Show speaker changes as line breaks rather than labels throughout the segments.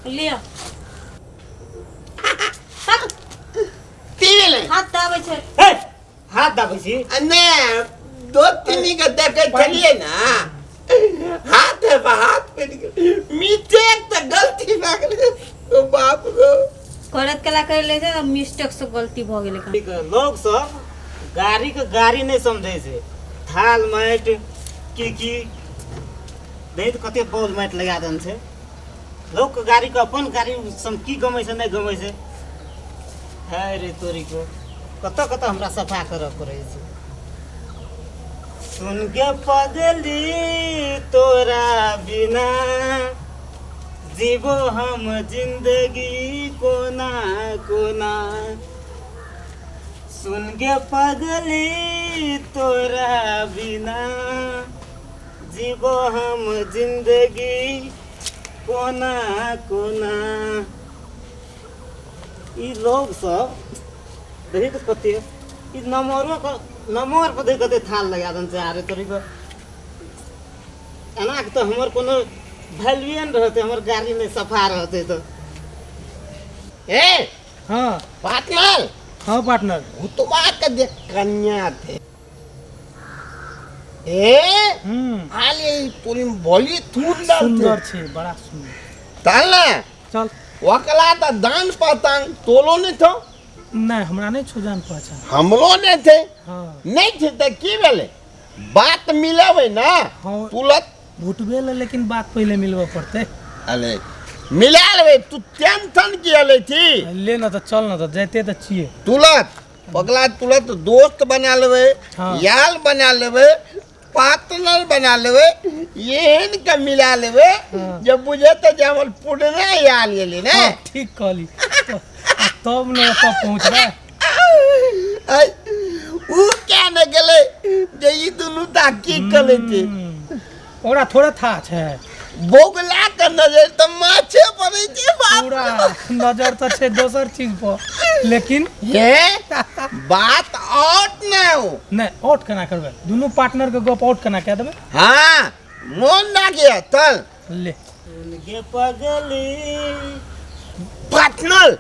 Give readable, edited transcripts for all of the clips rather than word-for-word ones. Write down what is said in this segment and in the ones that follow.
लिअ।
की भेलै?
हाथ दाबै छै।
हे, हाथ दाबै छी?
आ ने दो तीन के देखै छलियै ने, हाथ है पर हाथ पड़ि गेल। मिस्टेक तऽ गलती भए गेलै। ओ बाप गो,
करत कला कर ले छै, मिस्टेक से गलती भऽ गेलै।
ठीक, लोग सब गाड़ी के गाड़ी नहीं समझै छै। थाल माटि की की नहीं तऽ कते बॉल माटि लगा देने छै। लोग के गाड़ी के अपन गाड़ी सम की गमै छै, नहि गमै छै। है रे तोरी को, कतऽ कतऽ हमरा सफा करऽ पड़ै छै। सुन के पगली, तोरा बिना जीवो हम जिंदगी कोना कोना। सुन गे पगली, तोरा बिना जीवो हम जिंदगी कोना कोना। ई लोग सब देखी तऽ कते ई नमरो के नमर पर देख कते थाल लगा देने छै। आरे तोरी के, एना के तऽ हमर कोनो वैल्यूए नहि रहतै, हमर गाड़ी नहि सफा रहतै तऽ।
ए।
हाँ।
पार्टनर।
हाँ पार्टनर।
भूतवा के जे कन्या थे ए। हाले तोरी बोली सुंदर।
सुंदर छै, बड़ा सुंदर।
चल ना।
चल।
ओकला तऽ दान पहचान तोलो नहीं थो।
नहीं, हमरा नहीं छो जान पहचान।
हमरो नहीं थे।
हाँ।
नहीं थे तऽ की भेलै, बात मिलेबै ना।
हाँ।
तुरंत
भुटबे ले, लेकिन बात पहले मिलबऽ पड़तै।
अरे मिला लेबै, तू टेंशन किया लै छी?
ले ना तऽ चल ना तऽ, जाइते तऽ छियै।
तुरंत ओकरा तुरंत दोस्त बना लेबै।
हाँ।
यार बना लेबै, पार्टनर बना लेबै, एहन के मिला लेबै।
हाँ।
जे बुझेतै जे हमर पुरना यार गेलै ने।
हाँ, ठीक कहली। तब ने ओतऽ पहुँचबै।
ऐ, ऊ क्या ने गेलै जे ई दुनू ता की करै छै।
ओकरा थोड़े था छै।
बौगला के नजर तऽ माछे पड़ै छै बाप।
पूरा नजर तऽ छै दोसर चीज पर, लेकिन
हे, बात आउट नहि हो।
नहि, आउट केना करबै? दुनू पार्टनर के गप आउट केना कए देबै?
हाँ, मोन लागे, चल।
ले।
गे पगली।
पार्टनर।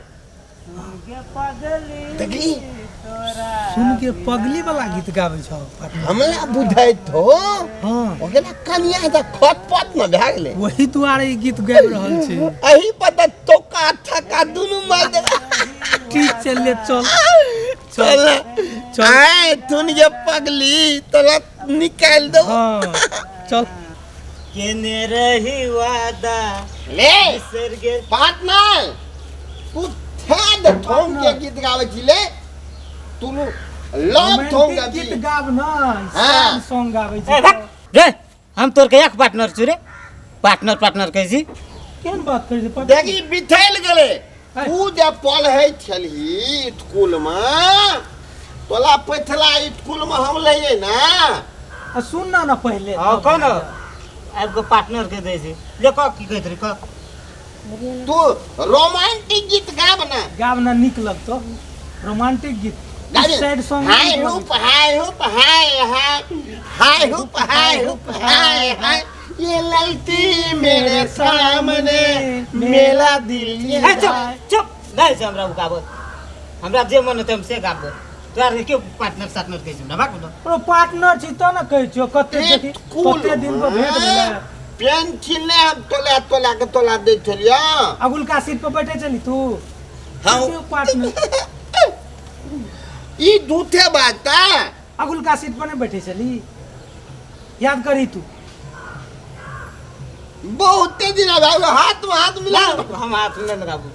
गे पगली।
देखली।
तोरा
सुन के पगली वाला गीत गाबै छौ पार्टनर।
हमरा बुझाइत हो।
हाँ।
ओकरा कनिया तऽ खटपट ने भए गेलै।
वही दुआरे ई गीत गाबि रहल छै।
एही पर तऽ टोका थका दुनू मारि देबै।
ठीक छै, ले चल।
चल।
चल।
आय तुन जे पगली तोरा निकालि दो।
हाँ, चल।
केने रही वादा
ले।
बिसरि गेल।
पार्टनर, तू थे दे थोम के गीत गाबै छी। ले तू लव थोम
रोमांटिक
के
गीत गाब न।
हाँ।
सैड सॉन्ग गाबै
ए
छै।
भाग रे, हम तोर के एक पार्टनर छु रे? पार्टनर पार्टनर कहै छी।
केहन बात करै छै पार्टनर?
देखी, बिथैल गेलै। तू जे पढ़ै छलही स्कूल मे, तोला पैथला स्कूल मे हम लइए ना।
आ सुन ना न पहिले।
हाँ, कह न, आबि कऽ पार्टनर के दै छै। ले, कह, की कहैत रही, कह।
तू रोमांटिक गीत गाब ना।
गाब ना, नीक लगतो रोमांटिक गीत।
गाबी।
Sad song.
हाय हुप हाय हुप हाय हाय हाय हुप हाय हुप हाय हाय, ये ललती मेरे सामने मेरा दिल ये।
ए, चुप चुप, नहि छै हमरा उगाबत। हमरा जे मन हेतै हम से गाबबै। तोरा आरके के पार्टनर सार्टनर कहै छै हमरा? भाग न।
ओ पार्टनर छी तऽ ने कहै छियौ। कते देखी,
स्कूल
कते दिन पर भेंट भेलै।
पेंसिल ने हम तोला तोला के तोला दै छलियै।
अगुलका सीट पर बैठे छली तू।
हाँ।
पार्टनर।
ई झूठे बात है।
अगुलका सीट पर नहीं बैठे छली, याद करी तू।
बहुते दिन अब हाथ में हाथ मिला।
हम हाथ नहि लगाबू,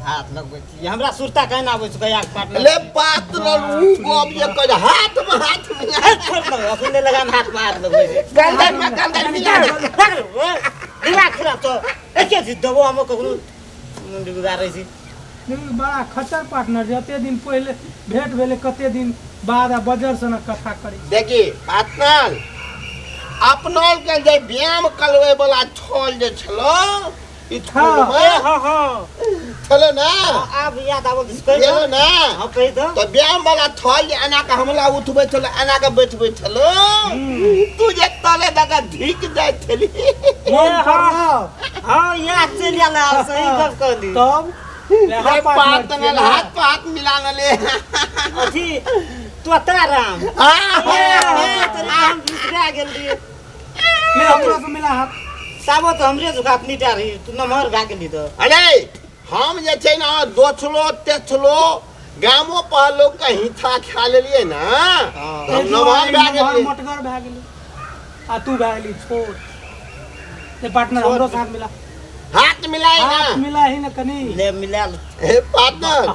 हाथ लगबै छी हमरा सुरता कहना आबै छै कहिया पार्टनर।
ले पार्टनर, ऊ गप जे कह हाथ में हाथ मिला।
छोड़ दे, अखन नहि लगाम हाथ में हाथ लगबै छै।
गर्दन में गर्दन मिला।
दिमाग खराब छौ, एके चीज देबो हम ककरो, मुंडी बिगाड़ै छी।
लेकिन बड़ा खच्चर पार्टनर छै। एते दिन पहिले भेंट भेलै, कते दिन बाद, आ बजर से कथा करै छै।
देखी पार्टनर, अपना के जे व्यायाम करबै वाला छल जे छलो स्कूल
हाँ।
में।
ए, हाँ हाँ।
चलो ना
आब याद आबल कहि
एलो ना।
हां कहि दो।
तो ब्याह वाला थल जे एना के हमला उठबै छलो एना के बैठबै छलो तू जे तले दका ढीक जाय छली।
हां हां याद चलि आयल सही गप कहली।
तब
पात में हाथ पर हाथ मिला न ले
अथी तोताराम।
हां
हम बिसरा गेल रहिए।
ले हमरो से मिला हाथ
साबो तो हमरे झुकात निटा रही तू नमहर भए गेली तो।
अरे हम जे छै ना दोछलो तेछलो गामो पर लोग के हिथा खा लेलिए ना हम नमहर भए गेलिए
मोटगर भए गेली आ तू भए गेली छोट। ते पार्टनर हमरो साथ मिला
हाथ मिलाई ना
हाथ मिला ही ना कनी
ले मिला
हे पार्टनर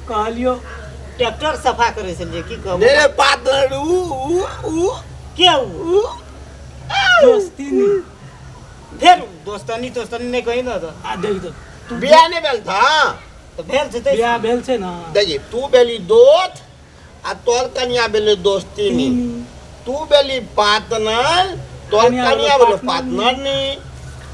कहलियो
ट्रैक्टर सफा करे छलिए की कहब
रे पार्टनर ऊ ऊ ऊ
के ऊ
दोस्ती नी
फेर दोस्तानी तोस्तानी नहीं कही ना तो
आ देख तो तू
बियाह नहीं भेल था
तो भेल छै
बियाह भेल छै ना।
देखी तू बेली दोस्त आ तोर कनिया बेली दोस्ती नी तू बेली पार्टनर तोर कनिया बेली पार्टनर नी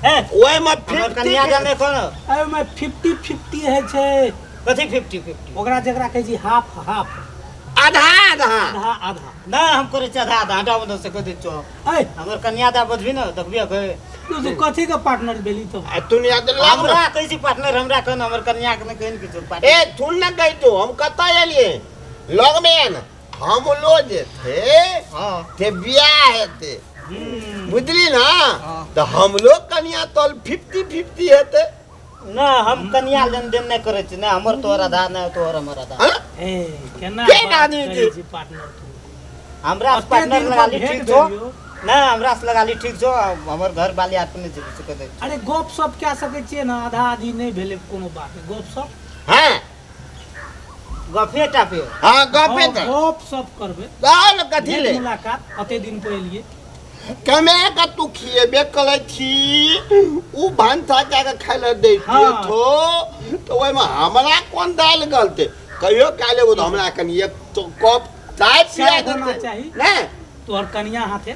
हे
ओय में 50
कनिया जाने कोन
अरे में 50-50 है छै।
कथि 50-50
ओकरा जकरा कहै छी हाफ हाफ
आधा आधा
आधा आधा
ना हम करे छै आधा आधा हटा बंद से कह दे छो।
ए
हमर कनिया दा बजबी ना देखबी कहे
तू तो कथि के पार्टनर भेली तो
आ तू नहीं आदल
हमरा कहै छी पार्टनर हमरा कहन हमर कनिया के ने कहन किछु पार्टनर।
ए तू ना कहि तू हम कतऽ एलिए लग में है ना हम लो जे थे
हां
ते बियाह हेते बुझली ना तो हम लोग कनिया तोल 50-50 हेते
ना हम कनिया लेन देन नहीं करे छी ना हमर तोहर आधा ना तोहर हमर आधा।
ए केना
के आदमी
छी पार्टनर तू
हमरा से पार्टनर लगा ली ठीक छो ना हमरा से लगा ली ठीक छो हमर घर वाले अपने जे से कह दे।
अरे गप सप क्या सकै छियै ना आधा आधी नहीं भेले कोनो बात गप सप।
हां
गपे टापे।
हां गपे त
गप सप करबे
दाल कथि ले
मुलाकात अते दिन पहिले
कमे का तू खिएबे करै छी उ भनसा कए के खाइ लए दै थो तो ओहिमे हमरा कोन दालि गलतै कहियो काल्हि एगो तऽ हमरा कनि एक कप चाय पिया देतै
चाही
नहि
तोहर कनिया हाथे।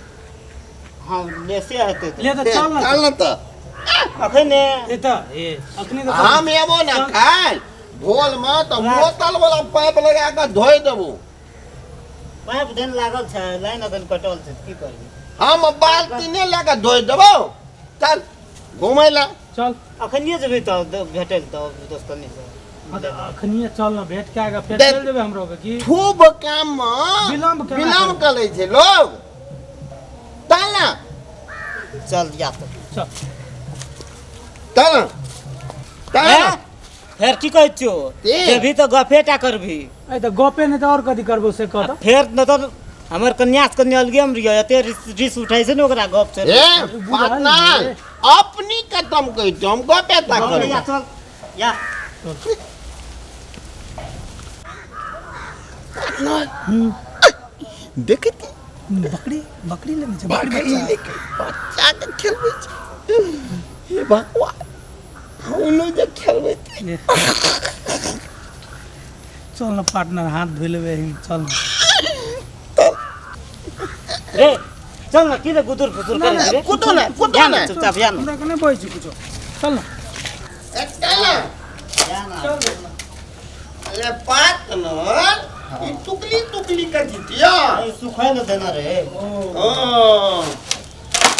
हां लेसे हेतै
ले तऽ चल ना
चल ना तऽ
अखने
ए तऽ ए अखने तऽ
हम एबो ना काल्हि भोलमे तऽ बोतल वाला पाइप लगा कऽ धोइ देबो।
पाइप देन लागल छै लाइन अखन कटल छै की करबी
हम बाल्टी नहीं लए कऽ धोइ देबौ चल घुमै लए
चल
अखनिए जेबही तऽ भेटै तऽ दोस्तनी से
अखनिए चल ना भेट कए कऽ फेर चलि जेबै हमरो के की
खूब काम मे विलम्ब करै छै लोग चल ना
चल जा तऽ
चल
चल चल
फेर की कहै छियौ जेबही तऽ गपे टा करबही।
ए तऽ गपे नहि तऽ आओर कथी करबो से कह तऽ
फेर नहि तऽ हमर कन्या से कन्या अलगे हम रहियो एते रिस उठै छै ने ओकरा गप छै।
ए पार्टनर अपनी खत्म कहि छौ हम गपे ता करब।
या चल या
पार्टनर देखती
बकरी बकरी लेने छै
बकरी लेके बच्चा के खेलबै छै हे भगवान हम जे खेलबै
चल ना पार्टनर हाथ धोइ लेबै चल
रे चल ना की रे गुदुर फुसुर करे रे
कुतो ना कुतो ना
चुपचाप या ना
हमरा के नहीं बजै छै कुछो चल ना
ए चल ना
या ना
चल
अरे पार्टनर ई टुकली टुकली कर दितिया
ए सुखै न देना रे
ओ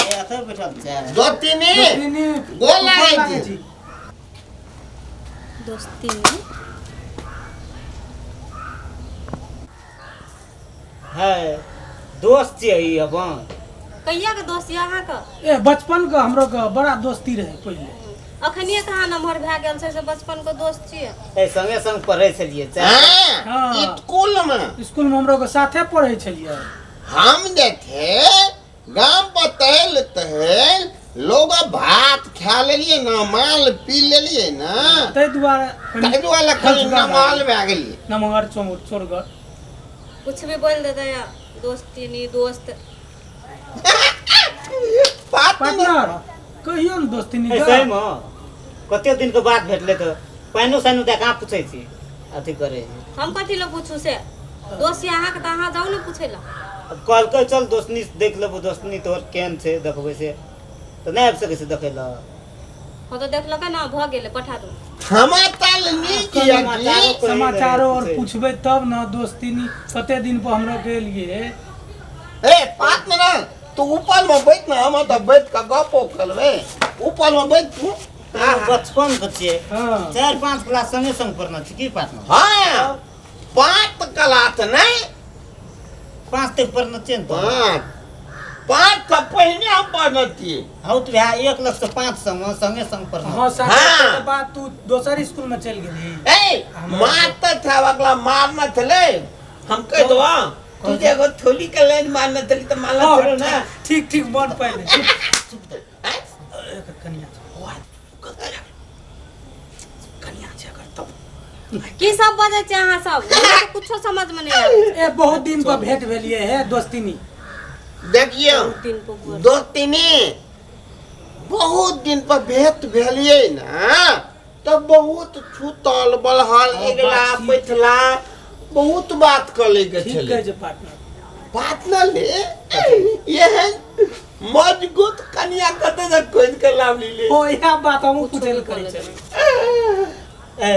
ए अथे बैठल छै
दोतिनी गोल लागै छै
दोस्ती
है दोस्त छियै ई अपन
कहिया के दोस्त यऽ अहाँके?
ए बचपन के हमरो के बड़ा दोस्ती रहे पहिले।
अखनिए कहाँ नम्हर भए गेल छै से बचपन के दोस्त छियै।
ए संगे संग पढ़ै छलियै।
हां स्कूल में,
स्कूल में हमरो के साथे पढ़ै छलियै।
हम जे थे गाम पर तहल तहल लोग भात खा लेलिए ना, माल पी लेलिए ना,
ताहि दुआरे
ताहि दुआरे खाली नमाल भए गेलिए।
नमहर चोरगर
कुछ भी बोल देते या दोस्ती नहीं दोस्त।
पार्टनर कहियो न दोस्ती नहीं।
सही में कते दिन के बाद भेटले तो पाइनो साइनो दे कहाँ पूछै छी अथी करे।
हम कथी ले पूछू से दोस्त अहाँ के त अहाँ जाउ ने पूछै ला।
अब कहलकै चल दोस्तनी देख लेबो, दोस्तनी तोहर केहन छै देखबै से। तऽ नहि आबि सकै छै देखै लए।
हँ तऽ देखलकै ने, भऽ गेलै, पठा दू।
समाचार नीक यऽ की?
समाचारो और पूछबै तब ने दोस्तीनी, कते दिन पर हमरा के एलिए।
ए पात में ना तू ऊपर में बैठ ना, हम तऽ बैठ के गपो करबै। ऊपर में बैठ तू।
बचपन के छियै।
हाँ।
4-5 क्लास संगे संग पढ़ना छै की पात में?
हाँ, 5 क्लास नहीं,
5 तक पढ़ना छियै ने।
5 से पहिने हम पढ़ने छियै।
हौ तऽ वएह 1 लाख से 5 संग संगे संग पढ़ना।
हाँ, सात
हाँ।
के बाद तू दोसर स्कूल में चल गेली।
ए मारते थे अगला मारना छलै, हम कह दो तू जे एगो थोली के लाइन मारने छली तऽ मारना छलो ना।
ठीक ठीक मन पहिले।
हैं?
कनिया कनिया छै अगर तब
की सब बजै छै अहाँ सब? हमरा तऽ कुछो समझ में नहीं आबै छै।
ए बहुत दिन पर भेंट भेलिए हे दोस्तीनी।
देखियौ
बहुत दिन पर बोल।
दोस्तीनी बहुत दिन पर भेंट भेलिए ना तऽ बहुत छूतल बलहल
हाँ,
अगिला
बातचीत।
पैथला बहुत बात कऽ लै के
ठीक
छलै।
कहै छै पार्टनर।
बात न ले, एहन मजबूत कनिया कतऽ से खोजि के लावली ले।
ओ इएह बात हमहूँ
कुछो
पूछै लए
भी
करै
बोलै
छलियै।
ए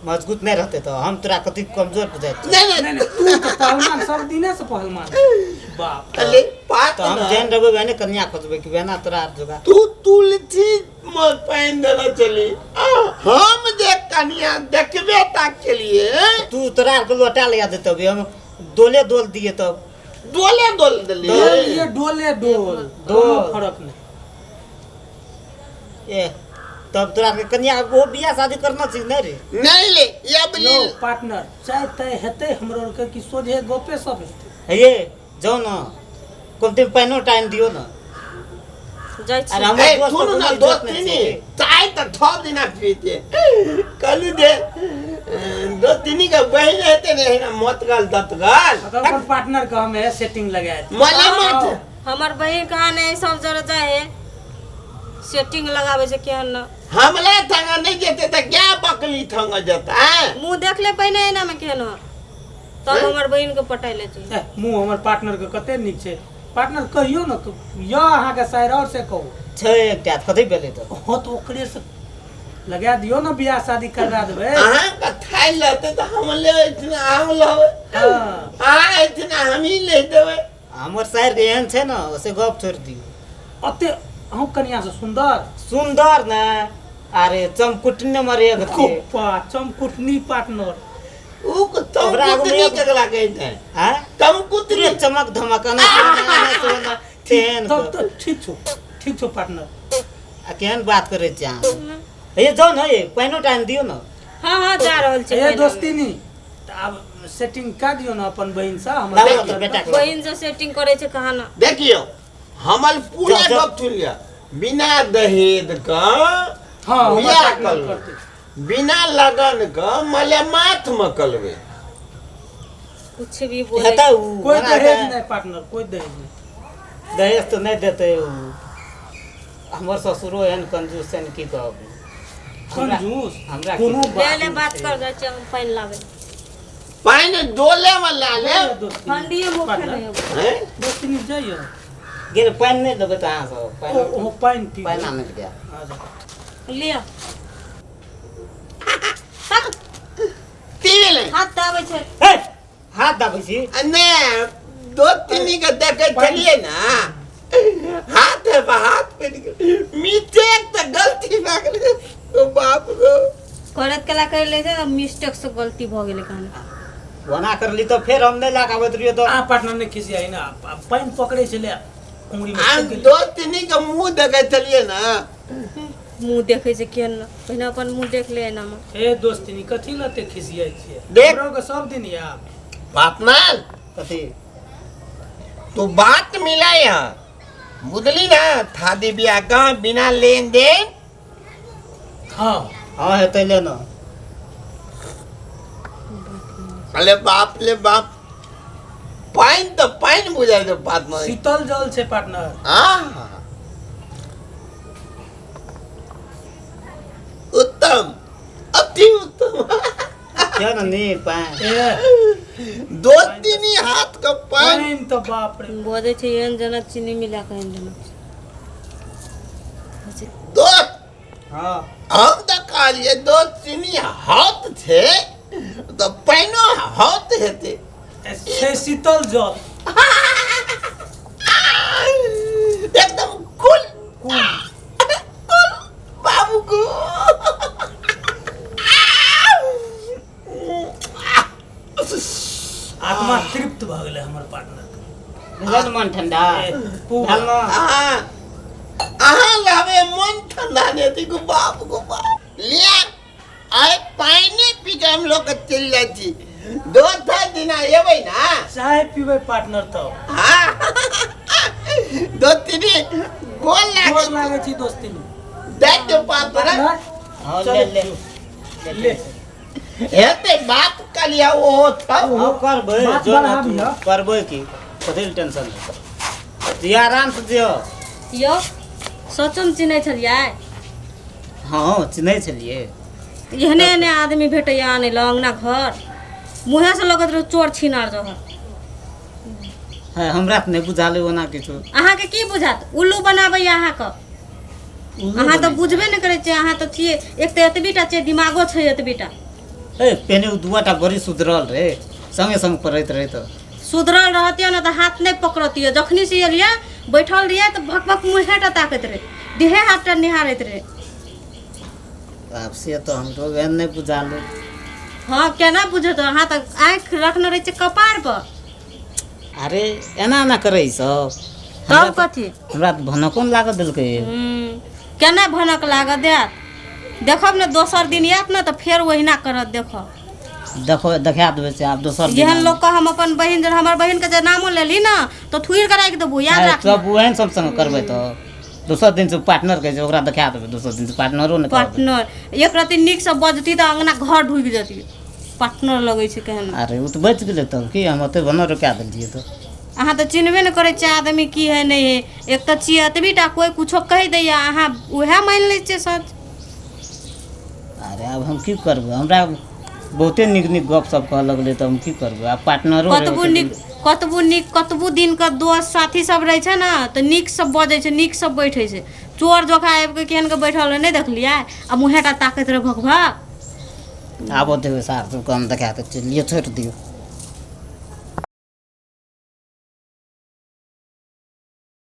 मजबूत नहीं रहते तो हम तोरा कति कमजोर बुझाइ छियै।
नहीं नहीं
नहीं नहीं तू तऽ पहलवान, सब दिने से पहलवान। बाप
अले बात
तऽ हम
ना।
जेहन रहबै वहने कनिया खोजबै कि वहना तोरा आर जोगा।
तू तुलसी में पानि देने चली, हम जे कनिया देखबे ता के लिए
तू तोरा आर के लोटा लगा देतौ, हम डोले डोल दिए तब।
डोले डोल देलिए।
डोल ये डोले डोल,
डोल।
कोनो फरक नहीं।
ए तब तोरा के कनिया वो बियाह शादी करना छै नहीं रे?
नहीं ले ये बोली
नो पार्टनर, चाहे तय हेतै हमरो आर के कि सोझे गपे सब हेतै।
हे ये जाओ ना कमती पानिओ टाइम दियो ना।
जाइ छी।
अरे हमर
ए
दोस्त
सुनू
कोनो
ना
इज्जत
दोस्ती
नहि
नी
छै।
चाय तऽ 6 दिना पीते कहलू जे दोस्ती के बहिन हेतै ने एहिना मोतगल दतगल।
तऽ अपन पार्टनर के हम सेटिंग लगा देब।
मले मत।
हमर बहिन कहाँ नहीं सब जगह जाइ है, सेटिंग लगाबै छै केहन न।
हमला थंगा नहीं जेते तऽ क्या बकली थंगा जेता?
मुँह देख ले पहिने एना में केहन हो, तब हमर बहिन के पटाय ले छै।
ए, मुँह हमर पार्टनर के कते नीक छै। पार्टनर कहियो न य अहाँके साइर और से कहू
छै एकटा कथी भेलै तऽ?
हाँ तऽ ओकरे से लगा दियो ना, बियाह शादी करा देबै।
अहाँके थाइ लहतै तऽ हम ले एथिन, अहाँ लहबै।
हाँ।
अहाँ एथिन हमही ले देबै।
हमर साइर एहन छै ने से गप छोड़ि दियौ।
ओते अहूँ कनिया से सुन्दर?
सुन्दर ने, अरे चमकुटनी नंबर 1 छै।
कोपा चमकुटनी पार्टनर।
उ
ओकरा आगू
चमकुटनी
मे
केकरा कहै छै?
आँय?
चमकुटनी
पूरे चमक धमक एना सोना, एना सोना, तेहन
तब तऽ ठीक छौ, ठीक छौ पार्टनर।
आ केहन बात करै छी अहाँ? हे जाउ ने, हे पानिओ टाइन दियौ ने।
हाँ हाँ जा रहल छी।
ए दोस्तीनी तऽ आब सेटिंग कए दियौ ने अपन बहिन से हमर।
लाबू अपन बेटा के।
बहिन से सेटिंग करै छै कहाँ ना।
देखियौ हमर पूरा
जाउ, जाउ।
गप सुनि लिअ, बिना दहेज के
हाँ, हमर
बियाह
पार्टनर
करबै,
करतै।
बिना लगन के मले माथ में कलबै।
कुछ भी बोले
हेतै उ,
कोई
ओना
दहेज
तऽ
नहीं पार्टनर, कोई दहेज नहीं।
दहेज तऽ नहि देतै उ। हमर ससुरो एहन कंजूस छनि की कहब।
कंजूस?
हमरा
कोनो
की-
ले
बात
ले
नहि
बात
छै।
कर जाइ छी हम पानि लाबै।
पानि डोले में ला ले।
दोस्ती
ठंडीए मुख
पार्टनर।
नहीं होगा।
हैं?
दोस्ती नहीं जाइए।
गेल पानि नहि देबै तऽ अहाँ सब पानि
ओ पानि पी।
पानि आनै लए गेल।
अच्छा।
लिअ।
पी ले।
हाथ दाबै छै।
हे, हाथ दाबै छी?
आ ने दोस्ती के देखै छलियै ना, हाथ है पर हाथ पड़ि गेल, मिस्टेक तऽ गलती भए गेलै। ओ बाप गो
करैत कला करि लै छै, मिस्टेक से गलती भऽ गेलै कहाँ।
ओना करली तऽ फेर हम नहि लए कऽ आबैत रहियै तऽ।
अहाँ पार्टनर नहि खिसियाई ना, आ पानि पकड़ै छलै उंगरी में
हम
छुटि गेलै।
दोस्ती के मुँह देखै छलियै ना।
मुँह देखै छै केहन न, पहिने अपन मुँह देख ले एना में।
ए दोस्ती कथी लते खिसियाई छियै?
देख।
हमरो के सब दिन याद।
पार्टनर
कथी?
तू बात मिलाय है बुझली ना, थादी बियाह का बिना लेन देन।
हाँ
हाँ हेतै ले ना।
अरे बाप ले बाप, पानि तऽ पानि बुझाइ छै पार्टनर।
शीतल जल छै पार्टनर।
आहा उत्तम, अति उत्तम।
क्यों ना नी पानि?
ए
दोस्ती हाथ के पानि
पानि तऽ बाप रे।
बजै छै एहन जेना चीनी मिला कऽ एहन जेना।
दोस्त
हाँ
हम तऽ कहलियै दोस्त चीनी हौत छै तऽ पानिओ हौत हेतै
छै शीतल जल
एकदम कुल कुल बाबू को
आत्मा तृप्त भऽ गेलै हमर पार्टनर
भेल मन ठंडा
पूरा।
भेल न?
अहाँ अहाँ लाबे मन ठंडा नहीं हेतै गो बाप गो बाप लिया आइ पानि पी के हम लोग के चलि जाइ छी दोसर दिना एबै ना
चाय पीबै पार्टनर तब
हाँ दोस्ती गोल
गोर
लागै
लागै छी दोस्ती में
दे दे पात्र
पार्टनर
हाँ,
चल
ले ले
ले
हेतै बात कलिया ओहो तब
हाँ करबै
बात
जो ना
बढ़ा
तू
दिअ।
करबै की कथी लए टेंशन दिया आराम से दियो
यौ सचोमे चिन्है छलियै
हाँ चिन्है छलियै
एहने एहने आदमी भेटैया आनै लए अङ्गना घर मुँहेसँ लगैत रहै चोर छिनार जहर
है हमरा तऽ नहि बुझालै ओना किछो
अहाँके की बुझात उल्लू बनाबैया अहाँके अहाँ तऽ बुझबे नहि करै छियै अहाँ तऽ छियै एक तऽ एतबीटा छियै दिमागो छै एतबीटा
ए पहिने ओ दुआटा बड़ी सुधरल रहे संगे संग पढ़ैत रहे तऽ
सुधरल रहतियै ने तऽ हाथ नहि पकड़तियै जखनी से एलियै बैठल रहियै तऽ भक भक मुँहेटा ताकैत रहै देहे हाथटा निहारैत रहै
आब से तऽ हमरो एहन नहि बुझालै
हँ केना बुझत अहाँ तऽ आँखि रखने रहै छियै कपार पर
अरे एना एना करै सब
तब कथी
हमरा तऽ भनको ने लागऽ देलकै
केना भनक लागऽ देत देखब ने दोसर दिन आयत ने तऽ फेर ओहिना करत देखब
देखो देखा देबै से आब दोसर दिन
जेहन लोकके हम अपन बहिन जे हमर बहिनके जे नामो लेली ने तऽ थुड़ि कऽ राखि देबू याद
आइ
राख
सब ओहन सब संग करबै तऽ दोसर दिन से पार्टनर कहै छै ओकरा देखा देबै दोसर दिन से पार्टनरो नहि कहबै
पार्टनर एक रति नीकसँ बजती तऽ अङ्गना घर ढुकि जेती पार्टनर लगै छै केहन
अरे ओ तऽ बचि गेलै तब की हम ओते भनक रोका देलियै तऽ
अहाँ तऽ चिन्हबे नहि करै छियै आदमी की है नहि है एक तऽ छियै एतबी टा कोइ कुछो कहि दैया अहाँ उएह मानि लै छियै सच
अरे आब हम की करबै हमरा बहुते नीक नीक गप सब कहऽ लगलै तऽ हम की करबै आब पार्टनरो रहै
कतबो
ओते
नीक कतबो नीक कतबो दिनके दोस्त साथी सब रहै छै ने तऽ नीकसँ बजै छै नीकसँ बैठै छै चोर जोखा आबि कऽ केहन के बैठल रहै नहि देखलियै आ मुँहेटा ताकैत रहै भक भक
दिन। आबऽ देबै सार सबके हम देखा दै छियै लिअ छोड़ि दियौ